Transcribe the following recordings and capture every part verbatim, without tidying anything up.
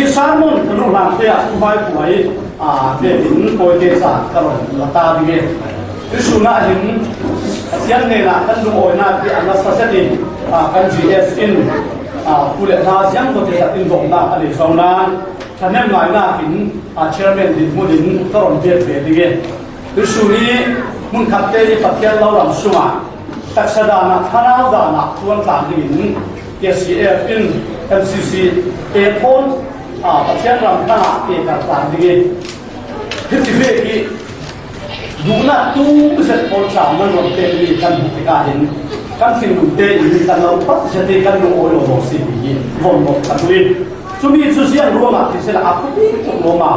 Sermon ka luh hlangte ah, tu hmai puai, aa, vekin kawite ca ka rawn la ta ding e. Tuisun ah hin Pathian hnenah kan lungawina hi a nasa zetin, aa, kan G S in, aa, pu le hna ziang tawh te zat in dawmnak a nei zo nan, thahnem ngainak in, aa, chairman dinhmun in ka rawn biak ve ding e. Tuisun hi hmunkhatte hi Pathian lo ram sungah taksa danah, thlarau danah ṭuan tlang dingin K C F in M C C A pawn, aa, Pathian ram hnangah pekar tlang ding i, hiti vek hi duhnak tum zet pawl tlang nan rawn pek mi kan hmuh tikah hin kan thinlungte in kan lo pah zet i kan lungawi lo lo si ti hi von lo kan duh i, chumi chu ziang ruangah ti sela a thupi tuk lo ma.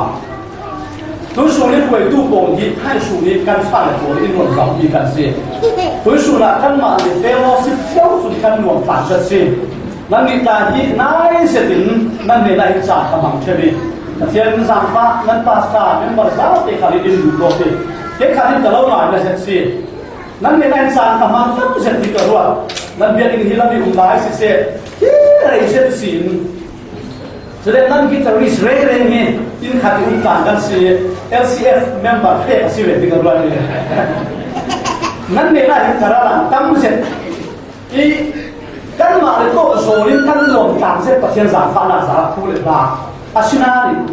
Tuisun hi puaitu pawl hi thai sun hi kan fale pawl in rawn zauh hi kan si. Tuisun ah kanmah le fellowship cio chun kan nuam tlang zet si. Nannih tla hi nai zetin nan hnenah hin caan ka hmang ṭheu i, Pathian zaangfah nan pastor member zate khal in in duhdawt i, kei khal in ka lo ngaina zet si. Nan hnenah hin caan ka hmang tam zet hi ka ruat. Nan biakinn hi lam i um lai siseh, hi rei zet si in. Chule nan guitarist reng reng hi inn khat i um tlang kan si, L C F member hrek a si ve ti ka ruat i. Nan hnenah hin ka ra lang tam zet i, kanmah le tawh zawlin kan nuam tlang zet Pathian zaangfahna za thu le hla a si nain,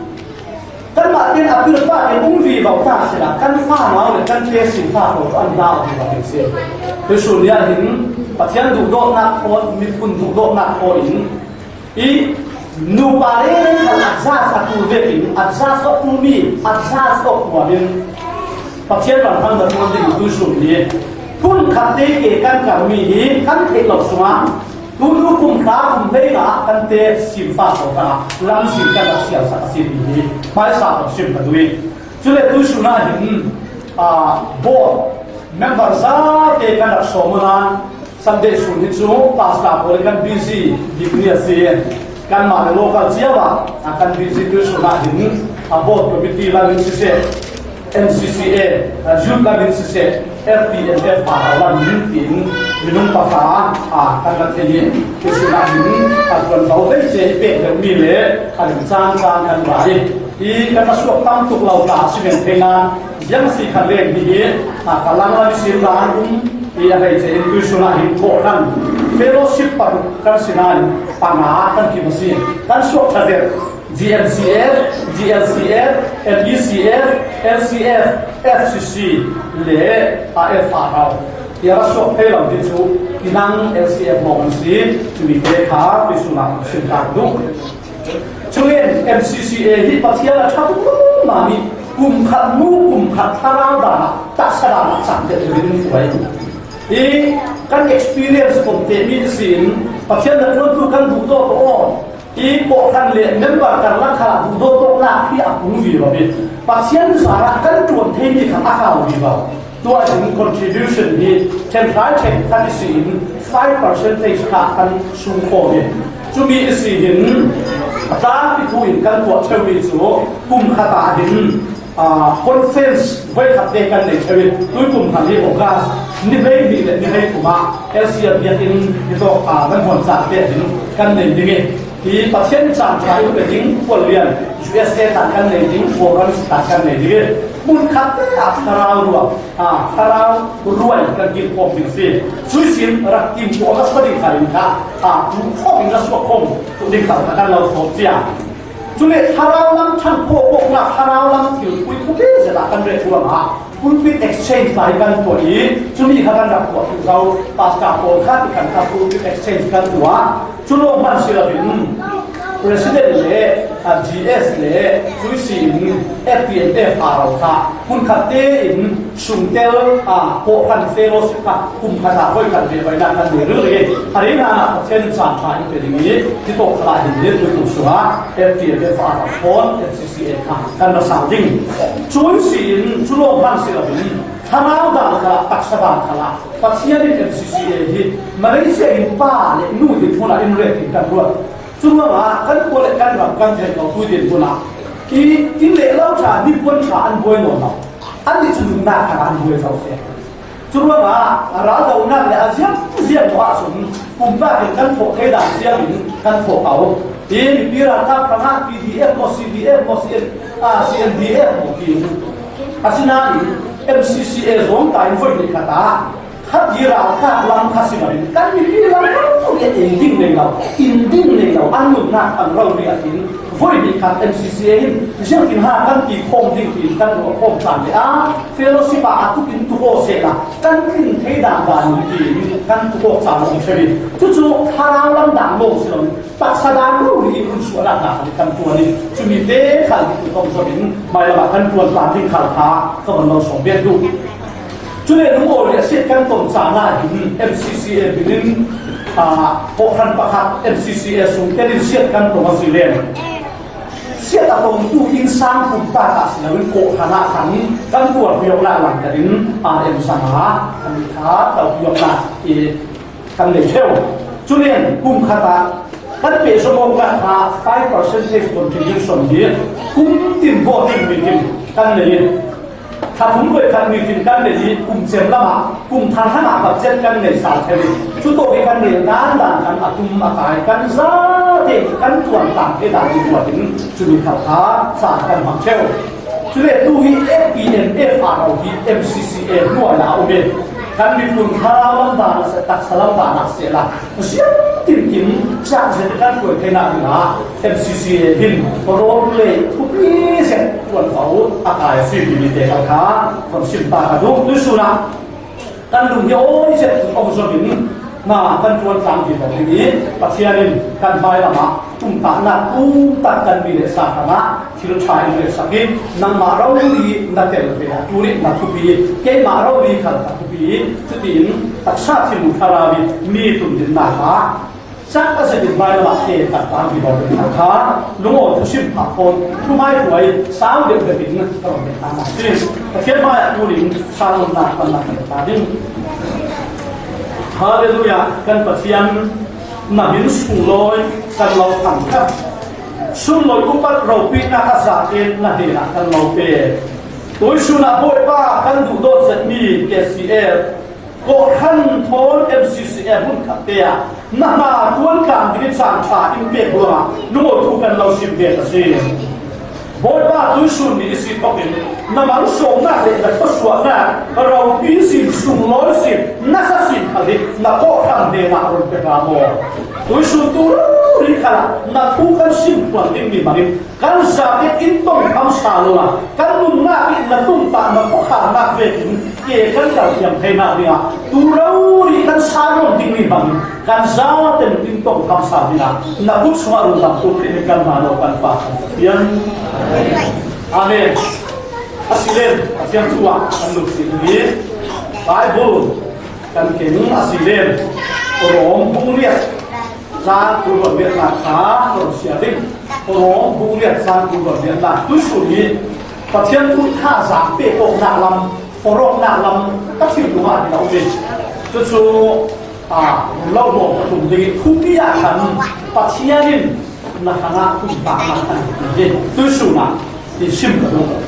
kanmah ten a pi le pa ten um vivo ta sela kan fanau le kan te sin fa ko an hlau vivo ding si. Tuisun ni ah hin Pathian duhdawtnak thawn, miphun duhdawtnak thawn in, i nupa reng reng khan adjust a tul vekin, adjust awk tul mi, adjust awk nuamin Pathian ram hmang na tuan ding tuisun hi. Hun khat te ke kan kar mi hi kan theih loh sungah tunu kum hla kum hleinga kan te simfa sawh ta, lam sim kan rak sial sak a si ti hi hmaisa kan sim ka duh i. Cule tuisun ah hin, aa, board member zate kan rak sawm aw nan, Sunday sun hi chu pastor pawl kan busy bik ni a si. Kanmah le local cio ah, a kan busy tuisun ah hin, a board committee lam in siseh, M C C A, a youth lam in siseh, F P N F a lam in tin minung pakhat a kan la thei i, tuisun ah hin a tuan bo te che i pek deuh mi le a lim cang cang kan vai. I kan a suak tam tuk lo ta si men thei nan, ziang si khat leng hi hi, a, ka lang lam i sim dan um, i a hei che in tuisun ah hin kawhhran fellowship paruk kan si nan panga kan kim a si. Kan suak ṭha zel, G M C F, G L C F, M E C F, L C F, F C C le, a, F R O. I a ra suak phei lo ti chu, i nang L C F mawng an si, chumi te kha tuisun ah sim tak duh. Chulin M C C A hi Pathian a ṭha tuk mah mi, kum khat hnu kum khat thlarau danah, taksa danah chak deuh deuhin um fuai. I kan experience khawm te mi sin Pathian na ṭuantu kan duhdawt aw. I kawhhran le member karlak khalah duhdawt tawknak hi a pung vivo i, Pathian zarah kan ṭuan thei mi khat a khau vivo. Tua hin contribution hi ṭhenhrai ṭhenkhat i si in five percentage kha kan sung khawm i, chumi i si hin a tlangpi thu in kan tuah ṭheu mi chu kum khat ah hin, aa, conference voikhat te kan nei ṭheu i, tui kum khat hi August ni hleihnih le ni hleithum ah L C F biakinn hi tawk, aa, kan huan cang te hin kan nei ding i, hi Pathian caan ṭha in pe ding, Kual Lian U S A tan kan nei ding, Forum tan kan nei ding i, hmun khat te ah thlarau ruah, a, thlarau ruai kan kim khawm ding si. Cuisin rak kim khawm a sa ding kha ding kha, a, tu khawm in a suak khawm tu ding kha kan lo sawm cia. Cule thlarau lam ṭhan khawh khawknak, thlarau lam thil pui thupi zet ah kan ret ruangah pulpit exchange lai kan tuah i, chumi kha kan rak tuah thil zo, pastor pawl kha ti kan kha pulpit exchange kan tuah. Cu lawng hman si loin President le, a, G S le, cui si in F P N F a rau kha hmun khat tein sungtel, a, kawhhran fellowship kha kum khat ah voi kan ve vaina kan nei rilri. A rei hna ah Pathian in caan ṭha in pe ding i, ti tawk khalah hin ni tuitu sungah F P N F a rau thawn F C C A kha kan ra sau ding. Cui si in cu lawng hman si loin thlarau dan khalah, taksa dan khalah Pathian in F C C A hi Malaysia in pa le nu dinhmun ah in ret in kan ruat. Curuangah kan khua le kan ram kan theih lo tu dinhmun ah i inn le lo ṭha, nipuan ṭha an buai nawn lo. Annih cu nunnak khan an buai zo seh. Curuangah a raldohnak le a ziangziang khawh ahcun pumhnak in kan thawh thei dan siangin kan thawh ko. Hi mipi ralkap hrangah P D F maw, C D F maw, C N, ah, C N D F maw ti. Asinain M C C A zong ka in voi ni khat ah khat hi ralkap lam kha si loin kan mipi lam lam hi ei ding nei lo, in ding nei lo, an nunnak an rori a tin voi ni khat M C C A in ziangtin ha kan ti khawm ding tiin kan ruah khawm caan le a fellowship ah a tukin tuk aw sehla kan tlin thei dan dan tiin kan tuk aw caan a om thei. Cucu thlarau lam dan maw si loin taksa dan lo hi in hun suahnak nak kan tuan in cumi te khal hi tu tong zongin mailam ah kan tuan ta ding khal kha ka van lo sawm biak duh. Cule lungawi le a siat kan ton caan ah hin M C C A binin, ah, kawhhran pakhat M C C A sung tenin siat kan ton a si len. Siat a tongtu innsang pumpak ah si loin kawhhran ah khan kan tuan piawknak langkatin R M sang a kan kha tau piawknak i kan nei ṭheu. Cule kum khat ah kan pehzawng awknak kha five percentage contribution hi kum tin baw tin mi tin kan nei. Kha thum koi khat mi tin kan nei hi kum cem lamah, kum thang hangah budget kan nei sal thei. Cu tawh hi kan nei dan dan kan a tum a kai kan zate kan tuan tang he dan hi buatin cumi khat kha sa kan hmang ṭheu. Cule tu hi F P N F R O hi M C C A hnuai ah a um e. Kan miphun thlarau lam dan a si, taksa lam dan a si la ziang tinkim ciah zet kan hruai theinak dingah M C C A hin role play thupi zet tuan fo a kai a si mi te kha kan sim ta ka duh. Tuisun ah kan lung hi awi zet tuk aw zongin na kan tuan tlang vivo ding i Pathian in kan hmai lamah tumtahnak tumtak kan mi le sa hrangah thil ṭha in riatsak in nangmah rori na tel ve a tu nih na thupi, keimah rori khal ka thupi. Cutiin taksa thil thlarau i mi tundinnak ah cak a zetin hmai lamah ke kan tlang vivo ding kha lungaw thusim phah thawn thumai hruai sau deuh deuh in ka rong ding ta na si. Pathian hmai ah tunin sa lawmhnak kan lak ta ding. Halleluiah, kan Pathian, na min sunglawi kan lo thangṭhat. Sunglawi upat ropinak a zate na hnenah kan lo pe. Tuisun ah Bawipa kan duhdawt zetmi K C F, kawhhran thawn M C C A hmunkhatte ah na hna tuan tlang ding i caan ṭha in pek ruangah lungawi thu kan lo sim ve a si. Bawipa, tuisun ni i si thokin na malsawmnak le na thluasuahnak ropi sin, sunglawi sin, nasa sin khal hi na kawhhran hnenah run pe hna maw? Tuisun tu rori khalah na thu kan sim tuan dingmi bangin kan zate in tongkham sa lo a kan nunnak in na tumtah na khuakhannak vekin ke kan kalthiam theinak dingah tu rori kan sa nawn dingmi bangin kan zate in tongkham sa dingah na kut sungah rundam tu Khrih kan hna lo kan fa kan Pathian. Amen. A si len Pathian thu ah kan lungsim hi Bible kan keng a si len Rom bung riat cang kul le riatnak kha kan sia ding. Rom bung riat cang kul le riatnak tuisun hi Pathian thu thazaang pek awknak lam, forh awknak lam ka thil tungah hi lo ding. Cucu, a, lo lawm ka tum ding i thupi ah khan Pathian in na hrangah tumtahnak kan hi tuisun ah i sim ka duh.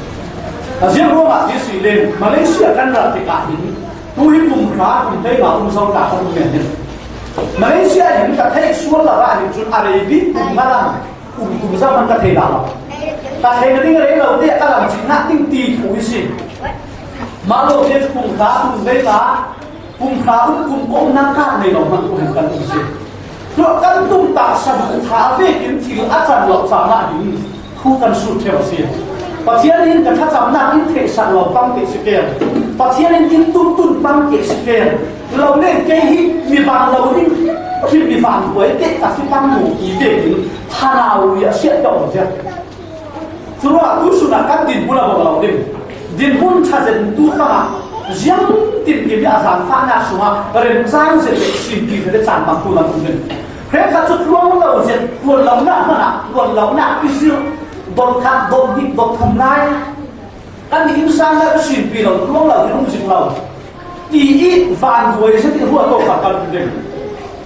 A ziang ruangah ti si len Malaysia kan rat tikah hin tu hi kum hra kum teima um zo ta ka um men hi. Malaysia hin ka theih sual lo ah hin cun a rei bik kum nga lam kum kum zam an ka thei dah lo. Ka thei nading a rei lo te a ka lam cih hna ding ti thu hi si. Mah lo te cu kum hra kum teima kum hra um kum kong nang kah nei lo hmanh kum kan um si. Tuah kan tumtah sabu ṭha vekin thil a can lo caan ah hin thu kan sut ṭheu a si. Pathian in ka thlacamnak in theihsak lo pang te si ken. Pathian in in tumtun pang te si ken. Lo len kei hi mi bang lo ding, khi mi van buai te a si pang mu ti vekin thlarau i a siat ka om zia. Curuangah tuisun ah kan dinhmun a bawk lo ding. Dinhmun ṭha zet tu fangah ziang tinkim i a zaangfahnak sungah remcang zet le simpi zet le caan bang tu lam um ding. Hrekkhat cu tluang lo zet, tuan lonak hmanh ah tuan lonak i zirh, dot khat, dot nih, dot thum lai. Kan i innsang lai ka simpi lo, tluang lo, i um zing lo. Ti i van buai zet i ruah ko kha kan um ding.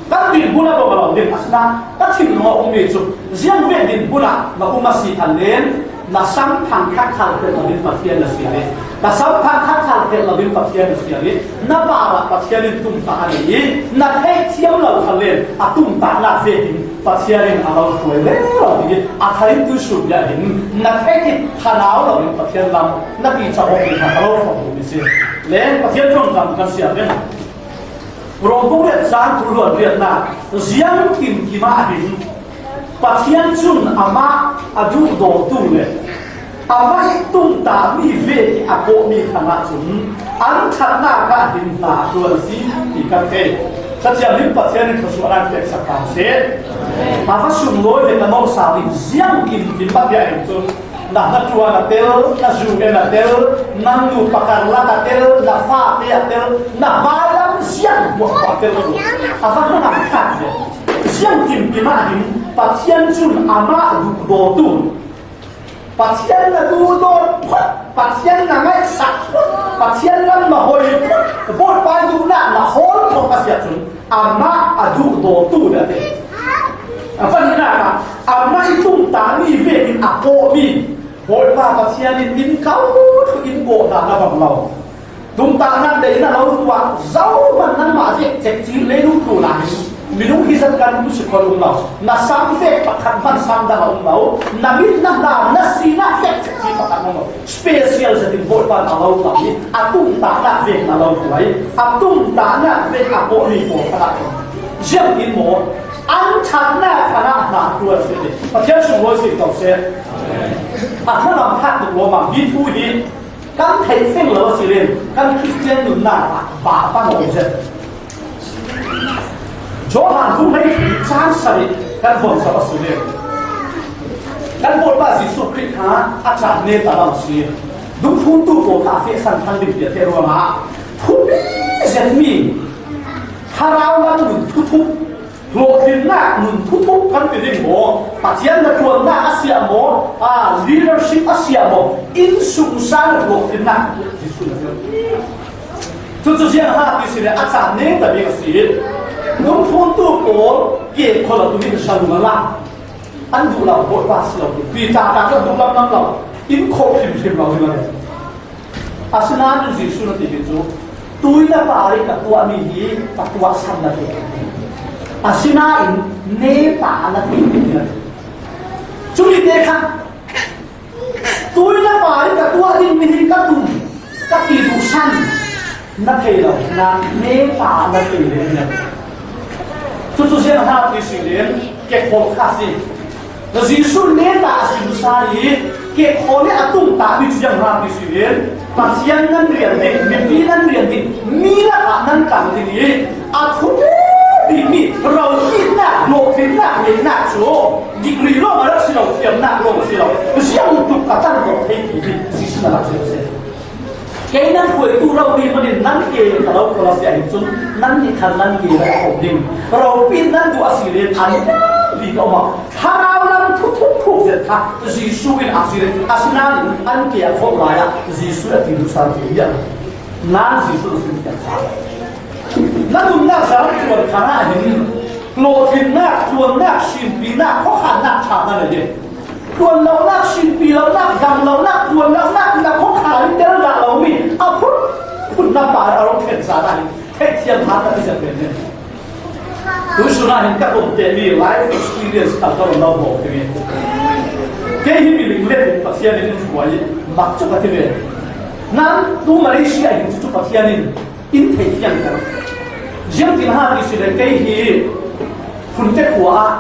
Kan dinhmun a bawk a lo ding, asinain ka thinlung a ummi cu ziang ve dinhmun ah na um a si khan len na sang thangṭhat khal peuhmah in Pathian na si le Ka samphat khat khal khelh loin Pathian a siang i, na parah Pathian in tumtah a nei i, na theihthiam lo kha len a tumtahna vekin Pathian in a lo hruai lel lo ding i, a thain tuisun bia hin na theih i thanau loin Pathian lam na ti chak awk ding kha ka lo hrawk duh i si. Leng Pathian ṭawngkam kan siam ven. Rom bung riat chang thum hluan riatna, ziang kimkim ah hin Pathian cun amah a duhdawtu le amah i tumtahmi vek i a kawhmi khan ahcun an ṭhatnak ah hin hna a ṭuan a si ti kan thei. Cathiang hin Pathian in thluachuahnak peksak ta seh. A va sunglawi le ka mawsa ding ziang kimkim a bia hin cun na hnaṭuan a tel, na zu en a tel, na nupa karlak a tel, na fate a tel, na bailam ziang hmuahhmuah a tel lo. A va hmang khat ve. Ziang kimkim ah hin Pathian cun amah duhdawtu, Pathian na duhdaw phawt, Pathian na ngaihsak phawt, Pathian lam na hoi phawt, Bawipa duhnak na hawl phawt a si ahcun amah a duhdawtu le a ti. A fahnak ah amah i tumtahmi vekin a kawhmi Bawipa Pathian in in kau thluh in kawh hna na bang lo. Tumtahnak dei na lo tuah zohman nangmah vek cekci leitlun tlun ah hin minung hi zat kan um si khawh um lo. Na sang vek pakhat hman sang dang a um lo. Na mit na hna na sinah vek cekci pakhat um lo. Special zetin Bawipa in a lo tuah i a tumtahnak vek na lo tuah i a tumtahnak vek a kawhmi pawl kha dah ziang in maw an ṭhatnak khan ah hna tuah si ti Pathian sunglawi si ko seh. A hmalam khat tuk lawmam hi thu hi kan theih feng lo a si len kan Khristian nunnak ah bah pan awm zet. Johan bung hleithum cang sarih kan von zoh a si len kan Bawipa Jesuh Khrih kha a caan neta lo a si. Dungthluntu pawl kha a fehsan thang ding tiah theih ruangah thupi zetmi thlarau lam nun thuthup hlawhtlinnak nun thuthup kan ti ding maw? Pathian hnaṭuannak a si ah maw? Aa, leadership a si ah maw? Innsungsang hlawhtlinnak Jesuh na tel. Cucu ziang ha ti si le a caan neta bik a si. Dungthluntu pawl ke khol a tumin zalung a lak. An duh lo, Bawipa si lo. Peter ta kan duh lamlam lo. In khawh hrimhrim lo ding a si. Asinain Jesuh na ti hi cu, tui na par i ka tuahmi hi ka tuahsan na thei. Asinain nepa na thei ding hi na ti. Cumi te kha, tui na par i ka tuah dingmi hi ka tum, ka ti duhsan na thei lo, na nepa na thei ding hi na ti. Cucu ziang ha ti si len, ke khawh kha si. Jesuh neta a si hmasa i, ke khawh le a tumtahmi cu ziang ha ti si len, Pathian nan rian ding, mipi nan rian ding, mi lakah nan tang ding i, a thupi bikmi, ropinak, hlawhtlinnak, ngeihnak cu, degree lawng a rak si lo, thiamnak lawng a si lo, ziang tuk ka tang dawh thei ti hi, Jesuh na rak si a si. Kei nan hruaitu ropi hmanh in nan ke ka lo khual a si ahcun, nannih khan nan ke a kho ding. Ropi nan duh a si len an dang bik a um ah, thlarau lam thuthup thuk zet kha Jesuh in a si le, asinain an ke a kholh lai ah Jesuh a ti duhsan ti hiam? Nan Jesuh a si tiang sa. Na nunnak zaang tuan khan ah hin, hlawhtlinnak, ṭuannak, sinpinak, khuakhannak ṭha na nei. Ṭuan lonak, sinpi lonak, dang lonak, ṭuan lonak, na khuakhan in tel dah lomi a phunphun na par a rung thlen sa dah hi. Theihthiam hlan na ti zat pen nen. Tuisun ah hin ka tum te mi life experience kal ka run lo bawk ti mi. Kei hi mi ling let in Pathian in in hruai mak cu ka ti ve. Nan tu Malaysia hin cu Pathian in in thei fiang ka. Ziangtin ha ti si le kei hi Phunte khua ah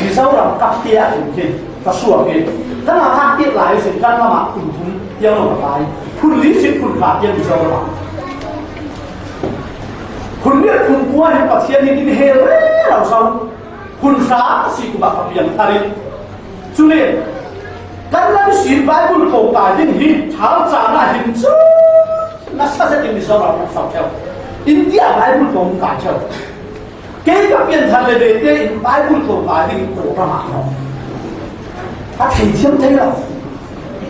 Mizoram kap te ah hin hin ka suak i, kan a hak te lai sin kan lam ah phun thum tiang lo ka kai. Phun li sin phun kha tiang Mizoram ah. Phun riat phun kua hin Pathian in in hel rero zo. Phun hra a si kum ah ka piang thar i. Cule kan lam sin Bible ko kai ding hi thal caan ah hin cu nasa zetin Mizoram ah ka sau ṭheu. India Bible ko kai ṭheu. Kei ka pianthar le vete in Bible ko kai ding Kawlram ah a um. A theithiam thei lo.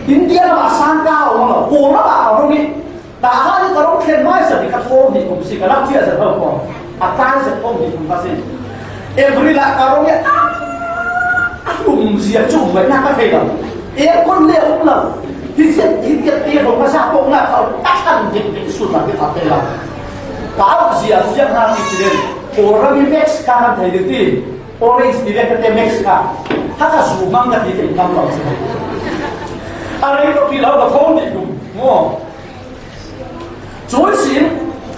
India lam ah sangka a um lo. Kawlram ah ka rung i. Tahan i ka rung thlen hmaisa i ka thawm hi kum si ka lam cia zet lo ko. A tai zet thawm hi kum ka si. April ah ka rung i a, a hlum zia cu um na ka thei lo. Aircon le a um lo. Hi ziat, hi ziat te ho ka sa pawh na kha, ka than ding ding sun na te kha te la. Ka au zia ziang ha ti si den. Kawlram i Max kha han thei ding ti. Orange ti vek te Max kha. Ha ka zu mang ka ti te ngam lo si. A rei to pi lo ka thong ni dum. Ngo. Chuisin,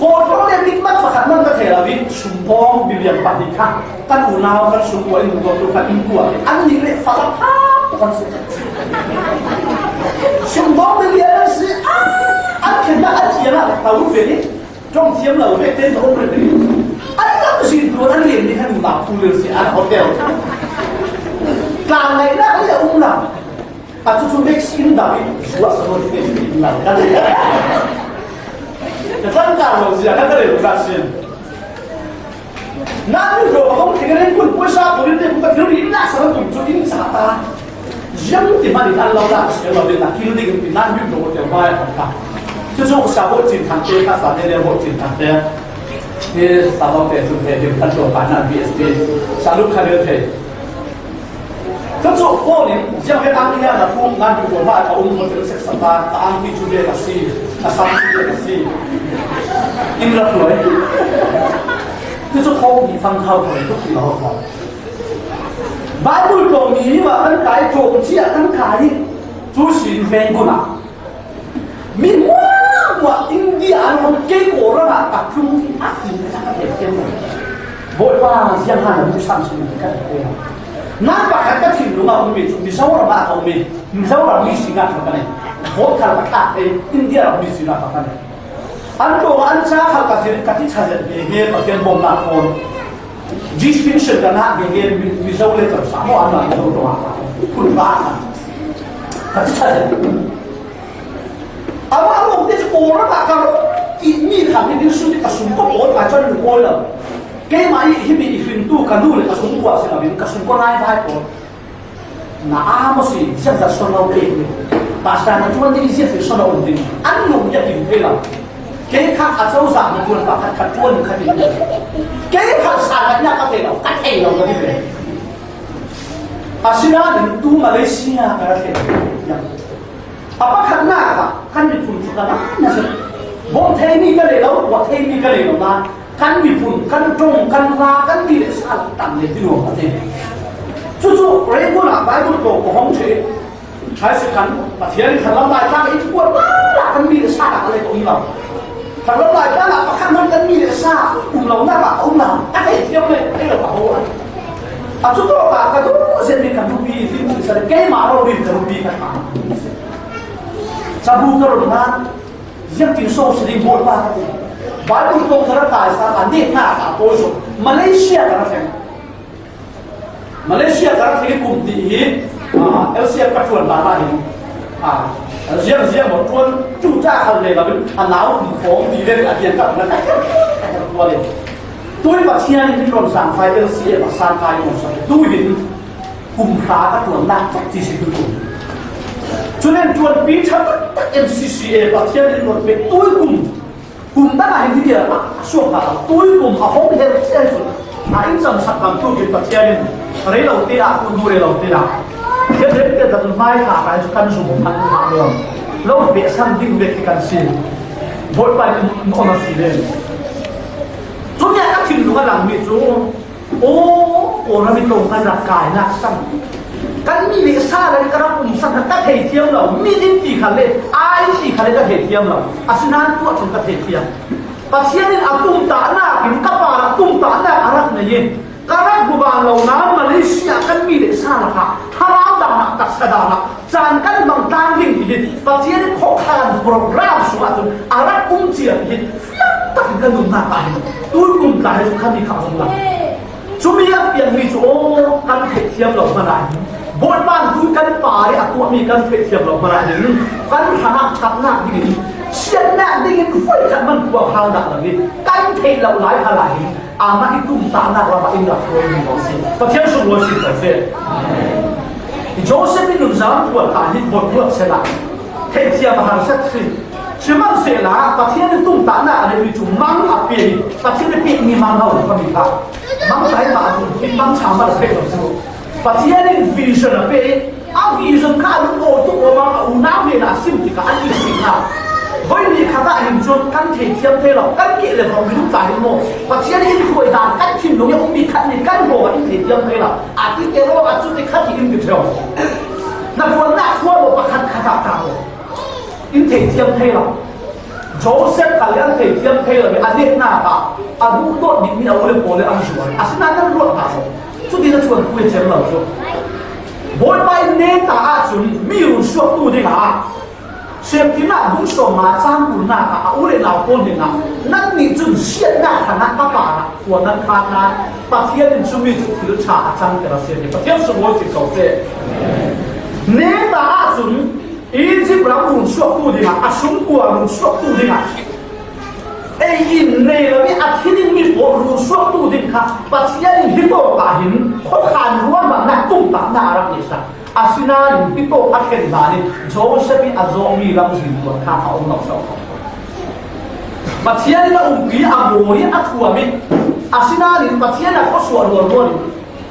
kawtawk le dikmat pakhat man ka thei lo hi, sumdawng milian pahnih kha. Kan unau kan sum ua in mutuak tu kha in kuah. An nih le fala pha kan si. Sumdawng milian an si, ah, an khenna an thiang a, tau ve hi. Ṭawng thiam lo ve, ten ṭawng ve hi. An lam zin tuan an lian ni khan ma pu le si, an hotel. Tlang ngaihna an le um lam. A chu chu Max in dam in, suah sa lo, Max in dam. Ka tangka lo zia, ka tangka lo zia sin. Nan mi ro hong thing ren kun pawisa pawlin te kun ka thil ri na sa tum chu in sa ta. Ziang ti man in an lo la sia lo de na kil ding ti nan mi ro te mai ka. Chu chu sa bo chin thang te ka sa de le bo chin thang te. He sa bo te chu he de kan to ka na B S P. Sa lu kha de the. Ka chu phone in, ziang ve ang nia na phone nan bi ko ma ka um ko te sek sa ta, ka ang ti chu ve ka si, ka sam chu ve ka si. In la tuai. Ka chu phone ni fang thau thau tu ki lo thau. Bible ko ni ni wa kan kai ko chi a kan kai. Chu si ve ko na. Mi muahmuah India an hong kei Kawlram ah ka tlung ding a ti ka thei thiam lo. Bawipa ziang han a mu sam sin ka thei lo. Na pakhat ka thinlung a um mi chu Mizoram ah ka um mi. Mizoram mi singa khat ka nei. Vote khat ka thlak thei India ram mi singa khat ka nei. An tlawng an cha khat ka zir ka ti chazet ve nge Pathian bawmna kawn. Distinction ka ngah ve nge Mizo le Cham sa maw an na Mizo tlawng ah ka um. Kun ba ka ti chazet. Amah lawmte chu Kawlram ah ka rawh i mi khat hi ding sun i ka sungkua pawl ka chuan lu awi lo. Keimah i himi i hringtu ka nu leh ka sungkua si lovin ka sungkua ngai vai pawl. Na a maw si, ziak zat sawn lo kei ni. Pastor na chuan ding i ziak zel sawn lo awm ding. An lung i a kim thei lo. Kei kha a chozahna chuan pakhat khat chuan kha ding. Kei kha sa ka nia ka thei lo, ka thei lo ka ti ve. Asinain tu Malaysia ka ra thei. A pakhatna ah kan miphun chu ka la nasa. Bawm thei mi ka nei lo, kuah thei mi ka nei lo na, kan miphun, kan ṭawng, kan hla, kan mi leh sa tam leh ti nuam ka ti. Chu chu Rangoon ah Bible ko ka hawng ṭhin. Chai se kan Pathian in kan lam lai tlak in kuah la la kan mi leh sa ka leh ka um lo. Kan lo lai tlang ah pakhat hmang kan mi leh sa um lo nak ah a um lo. A thei thiam le, thei lo ka ho a. A chu tawk ah ka duh zet mi kan nupi, hlim chih sa le, keimah rori kan nupi ka ṭha. Chabu ka rawn hman, ziak tin so si ding Bawipa ka ti. Bible kawng ka ra kai sa a, nek hna a pawi zawk. Malaysia ka ra thleng. Malaysia ka ra thei kum tih hi, ah, L C F ka ṭuan dan ah hin, ah, ziang ziang maw ṭuan tu ta khal ve lovin, a nau kum khawng ti vel a tiang ka na ka ka ka ṭuan le. Tui Pathian in min rawn zangfai L C F a sang kai maw sa. Tui hin kum hra ka ṭuan nak tak ti si tu kum. Chulen ṭuanpi ṭha tak tak M C C A Pathian in rawn pek tui kum. Kum dang ah hin hi tia a suak ta lo. Tui kum a hawng hel chiah chu a incham sak dam tu kin Pathian in rei lo te ah, tu nu rei lo te ah. Hian rei te ta tu mai kha kai chu kan zum kan kha lo. Lo ve san ding ve ki kan sin. Bawipa in awm a si le. Chu nia ka thinlung a lang mi chu. Aw, Kawlram in lo kan rak kai nak san. Kan mi leh sa la ka rak um san kha ka thei thiam lo. Mi in ti kha le, ai ti kha le ka thei thiam lo. Asinain tuah chun ka thei thiam. Pathian in a tumtahnak in ka par a tumtahnak a rak nei in ka rak buban lo nan Malaysia kan mi leh sa lakah thlarau danah taksa danah chan kan hmang tlang ding ti hi Pathian in khawkhan program sungah chun a rak um chian hi fiang takin ka nunnak ah hin tuikum tla hi chu khami kha a hung lang. Chumi a piang mi chu aw kan theih thiam lo hmanah hin, Bawipa in tui kan pari a tuahmi kan theih thiam lo hmanah hin, kan hranah ṭhatnak dingin, siatnak dingin voi khat man puak hang dah lo hi, kan theih loh lai hal ah hin, amah i tumtahnak lamah in rak hruai ding lo si. Pathian sung lo si lo se. Joseph in nunzam puan ah hin bawlhmuat se lah. Theihthiam a harsat si. Sihmanhsehlaw, Pathian in tumtahna a neih mi chu mang a pia hi. Pathian in pia mi mang ho kha mi kha. Mang tlai mah a tum hi, mang chang mah a pia lo chu. Pathian in vision a pia hi. A vision kha a lungawi tuk awm a, a unau hnenah a sim tikah an insikna. Voi ni khatah hin cun kan theithiam thei lo, kan keh le hong minung ta hin maw, Pathian in hruai dan kan thinlung i a ummi khat nih kan hrawh ah in theithiam thei lo. A ti te law, a cu ti khat hi in ti ṭheo. Na ṭuannak khua maw, pakhat khatah ta maw? In theithiam thei lo. Joseph kha le an theithiam thei lo i a nehnak ah a duhdawt dingmi a u le pawl le an zuar. Asinain nan ruat hna maw? Cutin a chuan pui a cem lo cu. Bawipa in neta ahcun mi run suaktu dingah, Septina bung sawmnga cang kulnak ah a u le nau pawl hnenah, nannih cun siatnak hrangah ka parah khua nan khat hna, Pathian in cumi cu thil ṭha a cangter a si, ti Pathian sunglawi si ko seh. Neta ahcun Izipt ram run suaktu dingah, a sungkua run suaktu dingah, ei in nei lo i a thi dingmi pawl run suaktu ding kha Pathian in hitawk ah hin khuakhan ruahmannak tumtahnak a rak ngeihsak. Asinain hitawk a thlen hlan in Joseph i a zawhmi lamzin tuan kha a um lo so. Pathian in a umpi, a bawi, a thuam i, asinain Pathian a khuasuah rualrual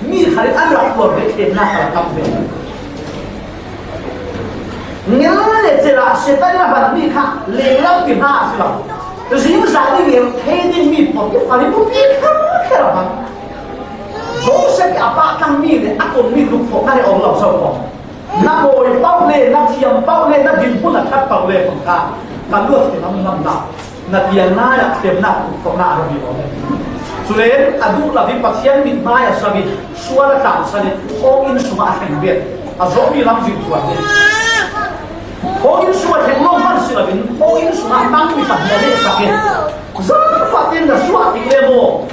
in mi khat in an rak tuar ve, thlennak a rak tam ve. Ngel le cel ah Satan in a hmanmi kha lenglam ti hna a si lo. Zingzan i ngel thei dingmi Potifar i nupi kherkher a hman. Joseph i a pahtlangmi le a tonmi lukfawknak hi a um lo so ko. Na bawi paoh le na thiam paoh le na dinhmun a ṭhat paoh le hmang kha ka luat ti hngamhngamnak, na tiang nai ah thlemnak, lukfawknak a rak i um. Cule a duh lo i Pathian mithmai a sau i sual a tlansan i thawnginn sungah a thleng ve. A zawhmi lamzin tuan hi. Thawnginn sungah thleng lo hmanh si loin thawnginn sungah hmangmi pahnih a nehsak i, zaangfah tein na suah ti le maw?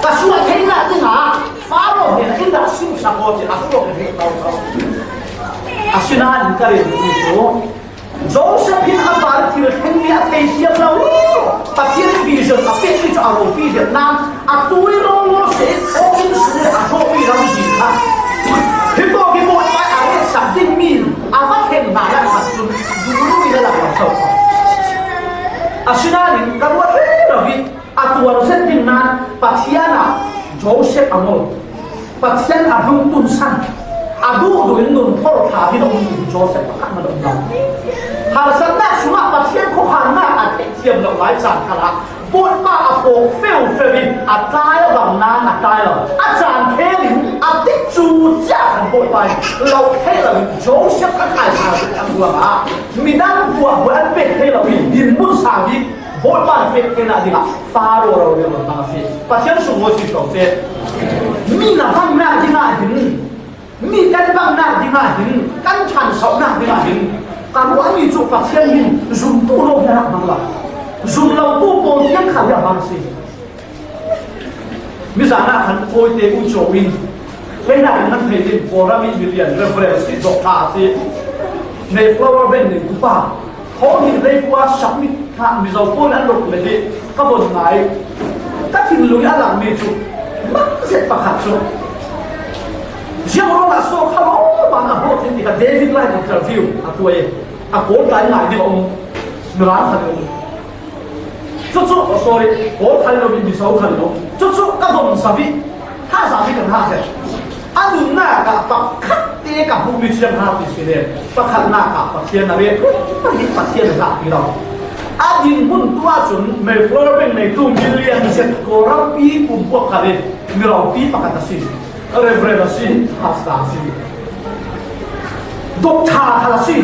Ka suah theinak dingah Faro hnenah in rak simsak aw, ti a suak a hneh lo ko. Asinain ka rel duhmi cu Joseph hin a par thil thlengmi a thei thiam lo. Pathian vision a pekmi cu a ropi hiatnak a tui lawlaw seh, thawnginn sung le a thawhmi lamzin kha hitawk i Bawipa a retsak dingmi a va thleng hna lai khat cun dulu in a lang lo ko. Asinain ka ruat rero i, a tuar zet ding nain Pathian ah Joseph a ngol. Pathian a hlungtun san, a duhduh in nun thawr ṭha in a um Joseph pakhat hmanh a um lo. Harsatnak sungah Pathian khuakhannak a theihthiam lo lai caan khalah Bawipa a pawk feufeu in a tlai a bang nain a tlai lo. A caan khel in a tikcu cia khan Bawipa in lo theih lo in Joseph kha thaisa a ruangah midang tuah buai an pek thei lo in dinhmun sang i Bawipa na fek theinak dingah Faro rori a hmang a si. Pathian sunglawi si ko seh. Mi na hmangnak dingah hin, mi kan hmangnak dingah hin, kan ṭhansohnak dingah hin, ka ruahmi cu Pathian hin zumtu lawng hi a rak hmang lo. Zum lotu pawl tiang kha hi a hmang a si. Mizan ah khan Tawite U Caw in, kei hna in nan theih ding, Kawlram i milian Reverend si, doctor si, Mayflower Bank nei upa, Hong hi rei kua submit hna Mizo pawl an rak le hi ka von ngai. Ka thinlung i a langmi cu mang zet pakhat cu ziang ruangah sawh kha lawng man a hlawt in ti kha David Lai interview a tuai. A kawl kai ngai ding a um. Mirang khan a um. Cucu, oh, sorry, kawl khan lo, Mizo khan lo. Cucu ka von sa vih. Hasa mi kan hasa. A nunnak ah pakhat te ka hmuhmi thiang hna ti si le, pakhatnak ah Pathian a ret, pahnih Pathian a tlakpi lo. A dinhmun tu ahcun Mayflower Bank neitu milian zet Kawlrampi pumpuak kha le miropi pakhat a si. Reverend a si, pastor a si. Doctor kha a si.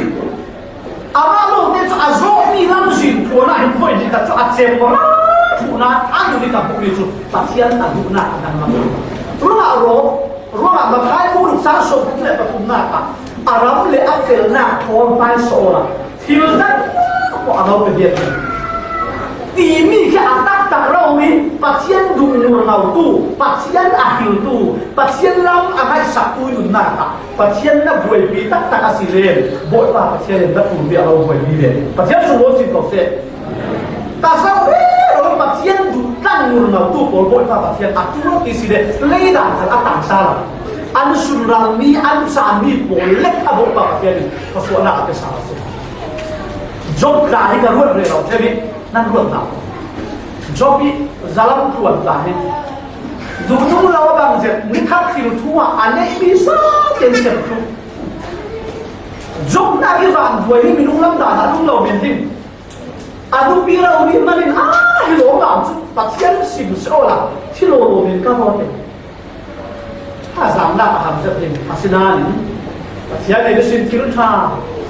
Amah lawngte cu a zawhmi lamzin tluan ah hin voi nih kha cu a cem rah hmuhnak a dun i ka hmuhmi cu Pathian a duhnak a dang lam. Ruangah raw, ruangah Matthai bu ruk cang sawm le pathumnak ah a ram le a felnak thawn hmaisawh awla thil dang pawh a lo pe vialte timi khi a taktak rori Pathian duh ngurngautu, Pathian a hriltu, Pathian lam a ngaihsaktu nunnak ah Pathian na buaipi taktak a si le, Bawipa Pathian in na tum bia lo buaipi ve. Pathian sunglawi si ko seh. Ka zoh rero Pathian duh tlang ngurngautu pawl Bawipa Pathian a tum lo ti si le, leidan khan a tangsa lo. An sunralmi, an cami pawl le a Bawipa Pathian in khuasuahnak a pia sa a si. Job tla hi ka ruat rero ṭheu i nan ruat hna. Job i zalam tluan tla hi. Duh nung lo a bang zet, ni khat thil thu ah a neih mi sa ten sem thu. Job na ki van buai hi minung lam dan a lung lo min ding. A nupi lo ni manin a hi lo bang chu Pathian sim se awla thi lo lo min ka hawt e. A zangna a ham zet ding a sinain Pathian ei sin thil ṭha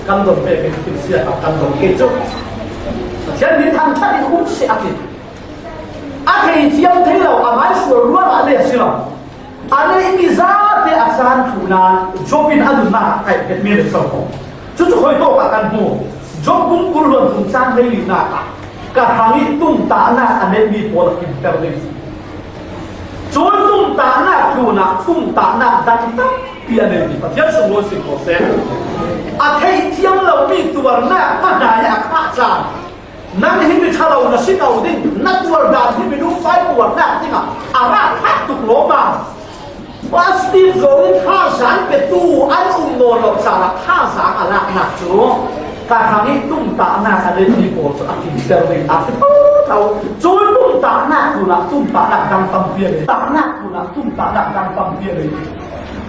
kan dong pek in thil sia kan dong kei chu. Pathian ni thang ṭha in um se a ti. A thei thiam thei lo a mai sual rual a le si lo. A neih mi zate a chan thu nan Job in a nunna a kaih phet mi le so. Chu chu khawi tawk ah kan hmu. Job bung kul hluan thum chang hleili nak ah ka hang i tumtahna a neih mi pawl a kimter ding. Chu tumtahna tlunah tumtahna dang tampi a nei ding Pathian sung lo sim ko se. A theih thiam lo mi tuarna hmanai a khah chan. Nang hi mi ṭha lo na si lo ding, na tuar dan hi mi nungpai tuarnak dingah a rah thak tuk lawm a. Positive zo in thazaang petu an um nawn loh caah thazaang a laknak cu ka hang i tumtahnak a neih mi pawl cu a kimter ding a si thotho. Cun tumtahnak tlunah tumtahnak dang tampi a nei. Tahnak tlunah tumtahnak dang tampi a nei.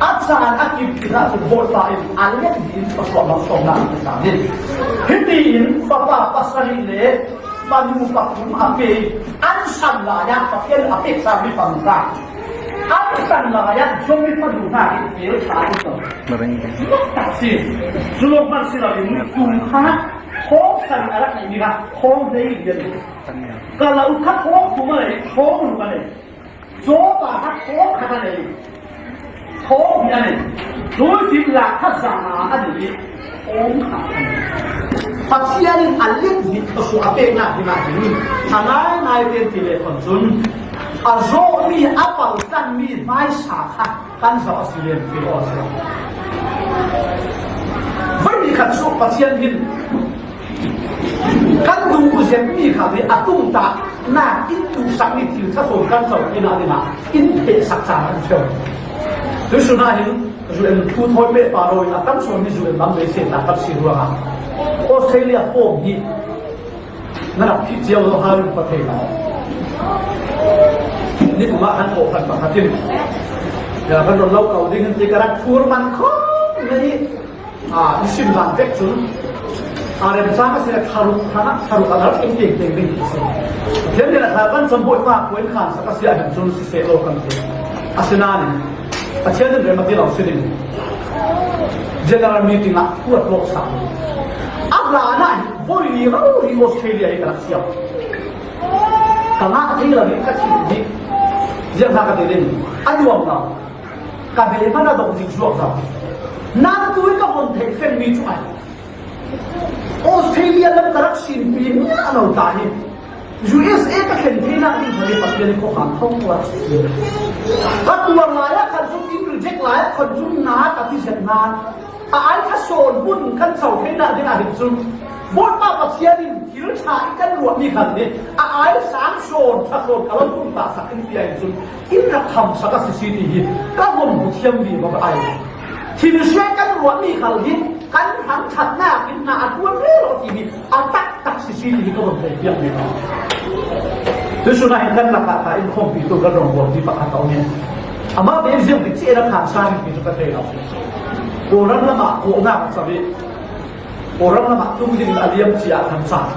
A caan a kip tikah cun Bawipa in a let in a suah malsawmnak a caan in. Hitiin fapa pasarih le fanu pathum a pe i an san lai ah Pathian a pek cangmi fanu hna. An san lai ah Job i fanu hna hi fel ṭha in lo. Maring. Lawmhnak si. Cu lawmhnak si loin kum kha khawng san a rak neihmi kha khawng hleili a nei. Ka lo kha khawng thum a nei, khawng ruk a nei. Job a kha thawng khat a nei. Thawng hnih a nei. Tuisim la kha zanga a nei. Thawng khat a nei. Pathian in a let nih a suah a peknak dingah hin a ngaingai tein ti le khon cun a zawhmi a palcangmi hmaisa kha kan zoh a si len ti aw a si. Voi ni khat cu Pathian hin kan duh zetmi kha hi a tumtahnak in duhsakmi thil ṭha sawn kan co inn ah dingah in phehsak caan an ṭheu. Tuisun ah hin U N thu thawi pehpar lo in a kan sawn hi U N lam lei sen ah kan si ruangah Australia form hi na rak phih cio lo hal in pa thei lo. Nikum ah kan kawh kan pakhat in ya kan ron lo ko ding in ti ka rak phur man khawh na i Ah, i sim dan vek cun, ah, remcang a si le tharuk hmanh ah, tharuk a nar teng teng teng ding a si. Pathian nih a thar kan cun Bawipa puan khan sak a si ahhin cun si seh law kan ti. Asinain Pathian in rem a ti lo si ding. General meeting ah thu a tlawh sak. A hlan ah hin voi li rori Australia hi ka rak siam. Ka ngah thei lo hi ka chim hi. Ziang hna ka ti ding. A nuam lo. Ka bia hmanh a dong zik zuak zau. Nan tu i ka von theih fengmi cu ai. Australia lam ka rak sinpi mi a no ta hi. U S A ka thlen theinak ding hmanh i Pathian i khuakham thawng tuah a si. Ka tuar lai ah khan cun in reject lai ah khan cun na ka ti zet nan. A ai ṭha sawn hmun kan co theinak ding ah hin cun Bawipa Pathian in thil ṭha i kan ruahmi khan hi a ai sang sawn ṭha sawn ka lo tum ta sak in ti ah hin cun in rak kham sak a si si ti hi ka von bu thiam vivo ka ai. Thil hriat kan ruahmi khal hi kan thangṭhatnak in hna a ṭuan rero timi a taktak si si ti hi ka von thei piak ve. Tuisun ah hin kan lakah kha in khawmpi tu kan rawngbawl ti pakhat a um in amah te in ziang ti cih na khan sa mi ti cu ka thei lo. Kawlram lamah kawhnak a cam i Kawlram lamah tum ding a liam cia a kan cang.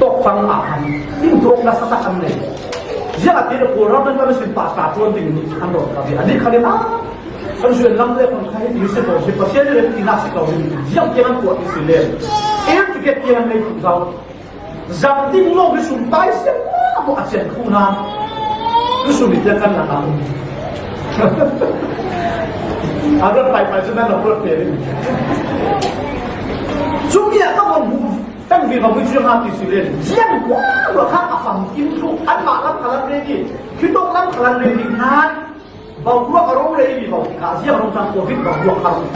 Tawkfang ah khan in tuak nasa tak an nei. Ziangahtile Kawlram nan kan sin pahsa ṭuan ding nih an rawn ka ve. Anih khan in a kan zuan lam le kan kha hi ti si ko si Pathian le ti nak si ko ding ziang tiang an tuah ti si le. Air ticket tiang an nei khuh zo. Zam ding lawng hi sum pai siang maw a chian khu nan. Hi sum i tiang kan nak a um. A rat pai pai cu nan lo rat pe ding. Cumi a ka von bu tang vi ka bu chiang ha ti si le. Ziang maw lo kha a fam kim thu an ma lam kha lam re ni. Khi tok lam kha lam re ni nan. Boruak a rung rei mi bang kha ziang rung tang covid boruak kha rung.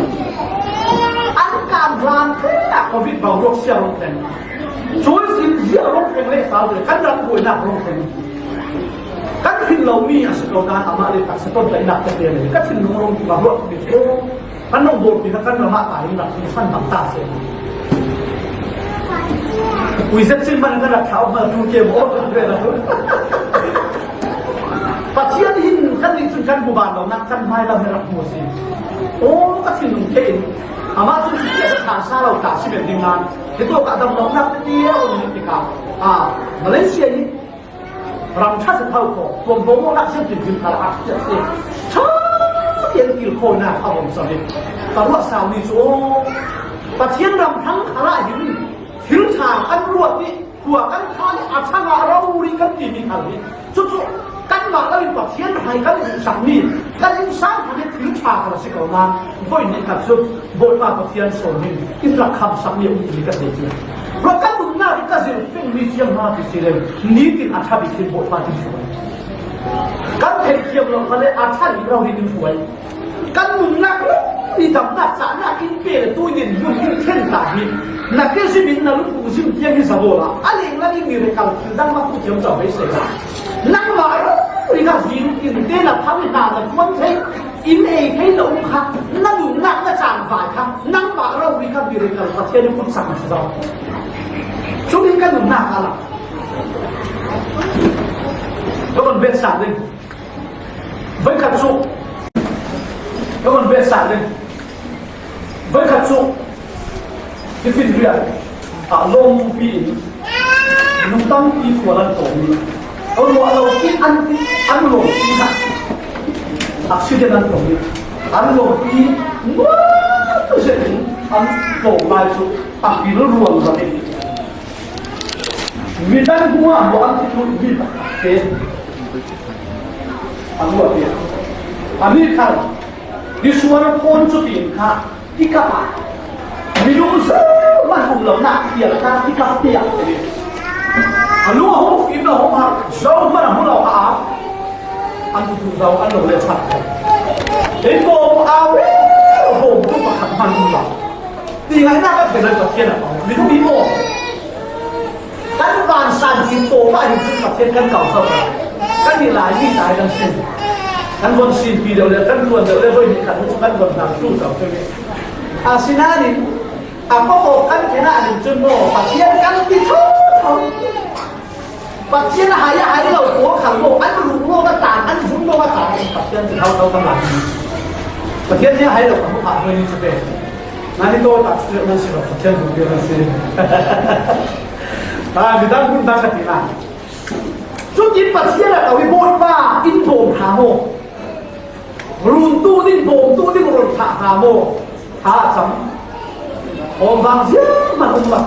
An kan hlan thei ah covid boruak sia rung teng. Cui sin ziang rung teng le sau le kan rak buainak rung teng. Kan thin lo mi a si ko dan amah le tak si ton tainak te te le kan thin lung rung boruak mi ko. Kan nong bor pi kan ram ah ta in rak san bang ta se. Ui zet sin man kan rak thau ma tu ke bo kan ve la. Kan hmu ban lo nak kan hmai lam hi rak hmu si. Aw, ka thinlung khe in. Amah cu si tiah ka ṭha sa lo ta si men ding nan. Hi tawk ah dam lo nak te ti a um ni ti ka. A, Malaysia hi ram ṭha si tho ko. Tuam bo mo nak si tin tin ka la a si si. Ṭha tiang kil kho nak a um sa ni. Ka ruah sa ni cu. Pathian ram thang khala hin. Thil ṭha kan ruat i, khua kan khan i, a ṭha ngah rori kan timi khal hi. Cucu, kanmah lo in Pathian hai kan duhsakmi, kan innsang khan i thil ṭha khal a si ko nan, voi nih khat cu, Bawipa Pathian sawm in, in rak khamsakmi a um timi ka thei ti. Ruah kan nunnak i ka zil fingmi ciang hna ti si le, nitin a ṭha bik hin Bawipa tin hruai. Kan theih thiam lo kha le, a ṭha rih rori tin hruai. Kan nunnak lo i damnak cahnak in pe le tu in nun in thlen ta hi. Na ke zim in na lukhu zim tiang hi zabawl ah a leng lang in mi re kal thil dang mak tu thiam cau beisei la. Nangmah rori kha zing in te na thang in hna na tuan thei in ei thei na um kha na nunnak na caan vai kha nangmah rori kha mi re kal Pathian in kut sak na si zo. Cumi kan nunnak a la. Ka von bet sa ding. Voikhat cu, ka von bet sa ding. Voikhat cu, tiffin rian, ah, lawmpi in, nu tampi khual an tawm i, a ruah lo ti an ti, an lawmpi kha, accident an tawm i, an lawmpi, nuam zet in, an tawm lai cu, a pil ruang zat i, midang hnuah hmuh an ti tu mi pakhat te an ruat piak. A mi kha nisuar phone cu tiin kha tikap ah minung zohman um lo nak tial kha tikap te ah a lu a hung fim lo hung har zohman a hmu lo kha a an tu tu zo an lo le chat. Ei ko a ve bawm tu pakhat hman um lo. Ti ngaihnak a thei lo Pathian a ko. Minung hi maw? Kan vansan ti tawpah hin cun Pathian kan kau zo. Kan i Laimi tai kan si. Kan von sinpi deuh le, kan tuan deuh le, voi nih kan hmuh kan von hna tu zo. Asinain a pawpaw kan khenah hin cun maw, Pathian kan ti thotho. Pathian a hai a hai lo pawl khal maw, an ruh lawng a taan, an vun lawng a taan, Pathian ti thotho kan lai. Pathian hi a hai lo kan hmuh kha hnuai nih cu pe. Nan i tawl tak cu nan si lo, Pathian hmuh piak nan si. Ah, midang hmun dang ka ti hna. Cutin Pathian a ko i Bawipa in bawm hna maw? Runtu ding, bawmtu ding run thlah hna maw? Tha a cam. Hawm vang ziang man um lo.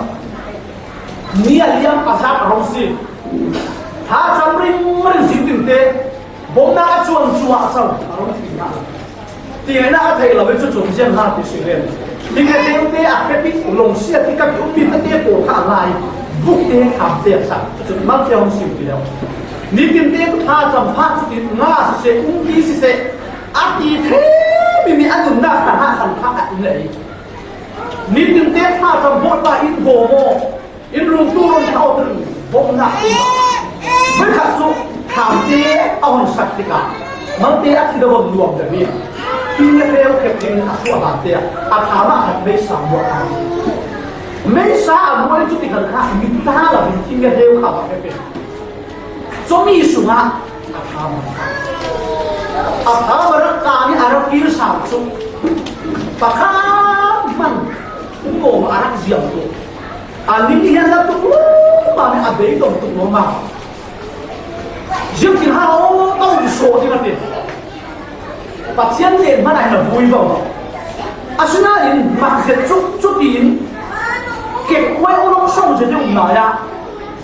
Ni a liam a zak a rung si. Tha a cam ringring zing ding te. Bawmhnak a cuan cuah a cam a rung ti hna. Ti ngaihnak a thei lo i cucum ziang hna ti si len. Hi nge te a pek i lungsia ti ka ummi tete pawl kha a lai. Buk te tham te a sa. Cucu mal te hong sim ti lo. Nitin te cu tha cam phah cutin nga siseh, umpi siseh, a ti thei mi mi a nunnak khan ah khan kha a in lei. Nitin te tha cam bawh ta in bawm aw, in rungtu run thau tun bawmhnak in. Voikhat cu thamte a hon sak tikah malte a thil a hon nuam demi. Thing a hreu khep ding a suah hlan te ah a tham ah khat meisa muah a. Meisa a muah in cuti khan kha mit ta lo in thing a hreu kha a khep in. Cumi sungah a tham a rak, a tham a rak kan i a rak kir sau cu pakhat hmanh um awm a rak ziam tu. A ning hian a tuk lawmam i a beidong tuk lawmam. Ziam ti hau a um sawh ding a ti. Pathian len hmanh ah hin a vui vo lo. Asinain mak zet cu cutin kekkuai u lawng sawng zet i um lai ah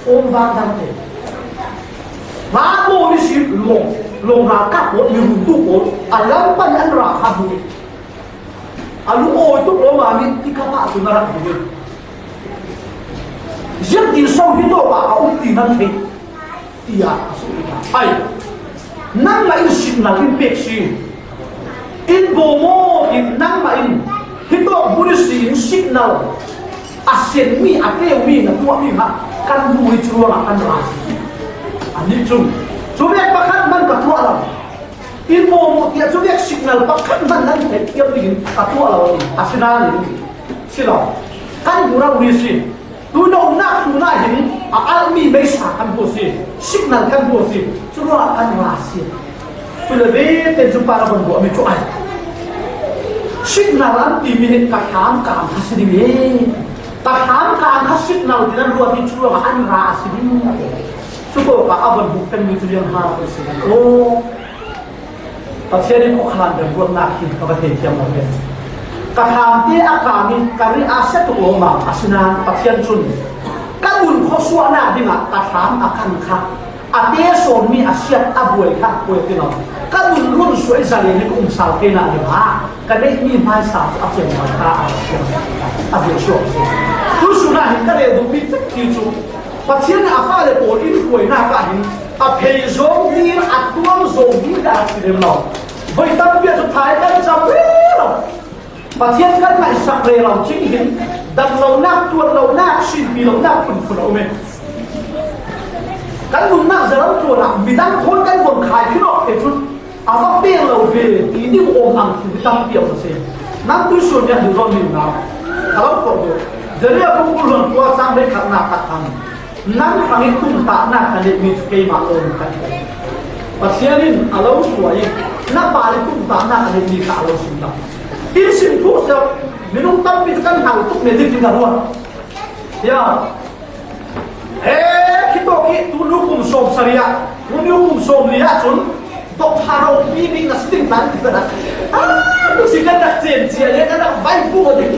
fawm vang dang te. Hla pawl ihsin lawng, lawng ralkap pawl, mi runtu pawl a lam pan an ra kha hmu i a lungawi tuk lawmam i tikah pah tu na rak hmu i ziangtin so hi tawk ah a um ti nan thei. Tiah a sut tikah, ai, nangmah in signal in pek si. In bawm aw in nangmah in hitawk bun ihsin signal a senmi, a teumi na tuahmi kha kan hmuh i cu ruangah kan ra si. Anih cu, cu vek pakhat hmanh ka tuah lo. In bawm aw tiah cu vek signal pakhat hmanh nan theih thiam dingin ka tuah lo. Asinain si lo, kan hmu rori si. Tuna umnak tlunah hin a alhmi meisa kan hmu si, signal kan hmu si, curuangah kan ra si. Cu le ve ten cu pa a von buahmi cu ai. Signal an timi hi ka hram kang kha si ding hi. Ka hram kang kha signal ti nan ruat hi cu ruangah an ra a si ding. Cu ko ka a von buk pengmi cu liang ha ko si ding. Oh. Pathian in khuakhan kan ruatnak hi ka va thei thiam lo ve. Ka hram te a kang i ka ri a sia tuk lawmam a si nain Pathian cun ka nun khuasuahnak dingah ka hram a kan kha. A te sawnmi a siat a buai kha buai ti lo. Ka nun run suai zalen in um sal theinak dingah ka neihmi hmaisa cu a ciang kha a siat a buai suak si. Tusun ah hin ka rel duhmi cik ti cu Pathian a fale pawl in hruainak ah hin a phei zawng dil a tuam zawng dil dah a si rem lo. Voi tampi ah cu thai kan cam rero. Pathian kan ngaihsak rero cing hin dam lonak, tuan lonak, sinpi lonak phunphun a um e. Kan nunnak zaram tuan ah midang thawn kan von khai khi lo te cun a va pek lo ve ti ding awm ang thil tampi a um a si. Nang tuisun nih a duh zawn ding hna a lo khawh duh. Jeremiah bung kul hluan kua cang hleikhatnak ah khan nang hrang i tumtahnak ka neihmi cu keimah lawng ka si. Pathian in a lo suai i na pa i tumtahnak ka neihmi kha a lo sim lo. In sim thuk seh, minung tampi cu kan hal tuk men ding in ka ruat. Ya. He, khi tawk hi, tu nu kum sawm sarih ah, tu nu kum sawm li ah cun, dawh ṭha ropi bik na si ding tan ti ka rak. Ah, tu si kan rak cen cia le kan rak vai bu ding.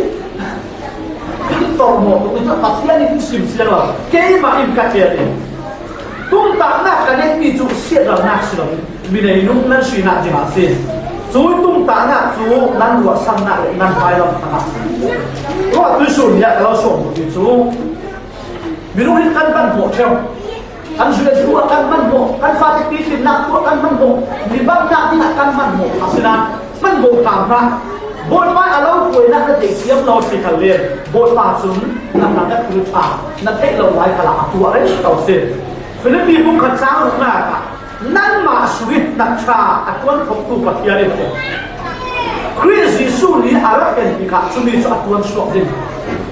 Kan tawh maw, tu ni Pathian in sim sia lo. Keimah in ka cia ding. Tumtahnak ka neihmi cu siat lonak si lo. Minei nung nan sinak dingah a si. Cu tumtahnak cu nan ruahsannak le nan hmailam hrangah a si. Ruah tuisun nih a ka lo sawm duhmi cu, minung hin kan hmanhmawh ṭheu. Kan zuat thu ah kan hmanhmawh, kan fate pitlinnak thu ah kan hmanhmawh, mi bangnak dingah kan hmanhmawh a si nain hmanhmawh hram hna. Bawipa a lo hruainak na theih thiam lo si kha le, Bawipa cun na hna na thil ṭha na theih lo lai khalah a tuah rero si. Filipi bung khat cang ruknak ah, nanmah sungin hnak ṭha a ṭuan khawmtu Pathian in Khrih Jesuh nih a rak en bik ah cumi cu a ṭuan suak ding.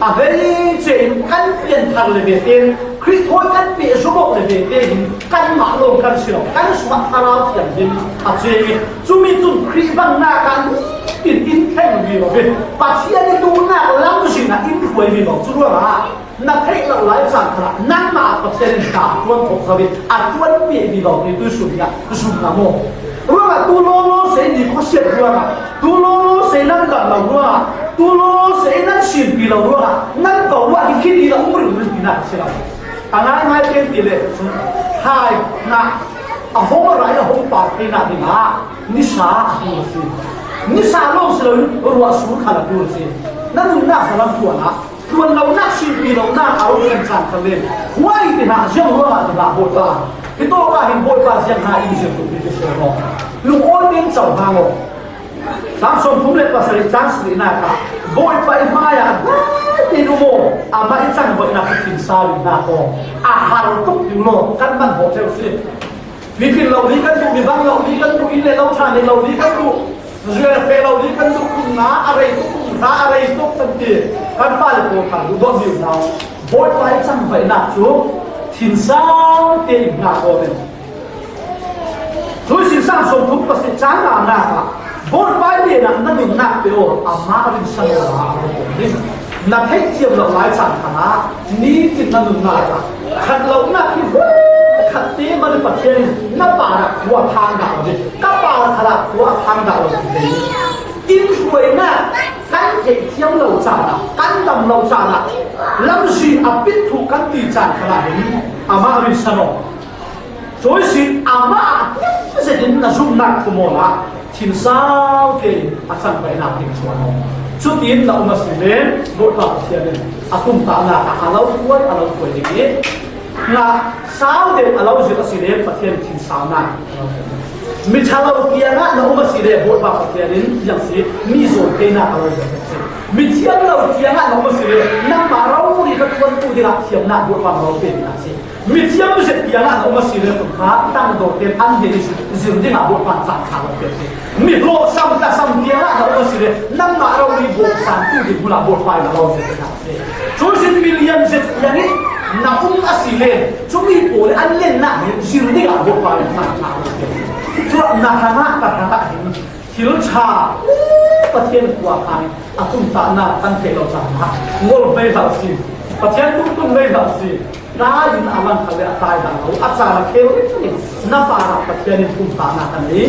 A hleice in kan pianthar le ve tein Khrih thawi kan pehzom awk le ve tein kanmah lawng kan si lo, kan sungah Thlarau Thianghlim a ceng i cumi cun Khrih bangnak ah nitin in thleng vivo ve. Pathian i duhnak lamzin ah in hruai vivo cu ruangah na theih loh lai caan khalah nangmah ah Pathian in hna a ṭuan khawh kho i a ṭuanpiak vivo ti tuisun hi ah zum na maw? Ruangah tu lawlaw sei ni khuasiat ruangah, tu lawlaw sei nan dam lo ruangah, tu lawlaw sei nan sinpi lo ruangah nan ko ruah hi khi ti lo um ringring tinak a si lo. A ngaingai pen ti le hai hna a hong a rai a hong par theinak dingah nisa a ṭul a si. Nisa lawng si loin ruah sur khal a ṭul a si. Na nunnak zalam tuan ah tuan lonak, sinpi lonak a rung kan caan khan len huai ti hna ziang ruangah ti hna Bawipa. Hi tawk ah hin Bawipa ziang hna in zirh tuk ti ti sual maw? Lungawi tein co hna maw? Sam sawmthum le pasarih cang sarihnak ah Bawipa i hmai ah dai tein um aw, amah i cangvaihnak cu thin sa ling hna kaw, a har tuk ti law kan man hawh ṭheu si. Mi pil lo mi kan duh, mi bang lo mi kan duh, inn le lo ṭha nei lo mi kan duh, zuai a feh lo mi kan duh, kum nga a rei tuk, kum hra a rei tuk kan ti. Kan fale pawl kha duh dawh mi hna. Bawipa i cangvaihnak cu thin sa te in hna kaw men. Tuisin sang sawmthum pasarih cang nganak ah Bawipa i lenah na nunnak pe aw, amah rinsan aw, a rung ding. Na theihthiam lo lai caan khan ah nitin na nunnak ah khat lonak hi khat te man Pathian in na parah khua thang dah lo ding. Ka par khalah khua thang dah lo ding. In hruainak kan theihthiam lo caan ah, kan dam lo caan ah, lamzin a pit thu kan ti caan khan ah hin amah rinsan aw. Cuisin amah a tim zetin na zumhnak thumawl ah thinsau tein a cangvaihnak ding chuan aw. Cutin na um a si len Bawipa Pathian in a tumtahnak ah a lo hruai, a lo hruai ding i hna sau deuh a lo zirh a si len Pathian thinsaunak a lo hruai. Mi ṭha lo kiangah na um a si le Bawipa Pathian in ziang si, mi zawn theinak a lo zirh a si. Mi thiam lo kiangah na um a si le nangmah rori ka ṭuantu dingah thiamnak Bawipa na lo pe dingah a si. Mi thiam zet tiangah na um a si le kum kha tangdawte an hei zir dingah Bawipa caan kha lo pek si. Mi hlawhsam tasam tiangah na um a si le nangmah rori bawmsangtu ding hmunah Bawipa in a lo zet dingah a si. Cuisin mi lian zet tiangin na um a si le cumi pawl an lennak hi zir dingah Bawipa in caan kha lo pek si. Cuahna hrangah ka hrangah hin thil ṭha Pathian kuah khan a tumtahna kan theih lo caan ah ngol vei hlah si. Pathian tum tum vei hlah si. Tlai in a lang khat le a tlai dan lo a caan a khel in na parah Pathian in tumtahna kan ei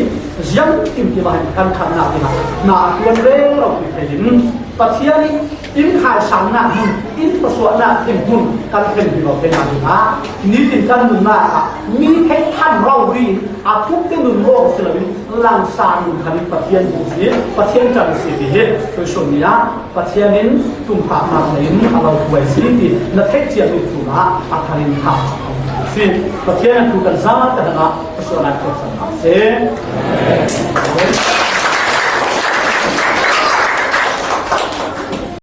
ziang kim kim ah hin kan khatna dingah na a tuan reng lo ti thei in Pathian in in khaisanna hmun, in pasuahna theng hmun kan thlen hi lo thei na dingah nitin kan nunna ah mi thei than rori in a thuk te nun lawng si loin langsa nun khan in Pathian bu si, Pathian ṭan si ti hi tuisun ni ah Pathian in tumtahna in a lo thuai si ti na theih ciang in tuna a thar in ha si. Pathian a thu kan za ka dang ah a suan a thuai sa si.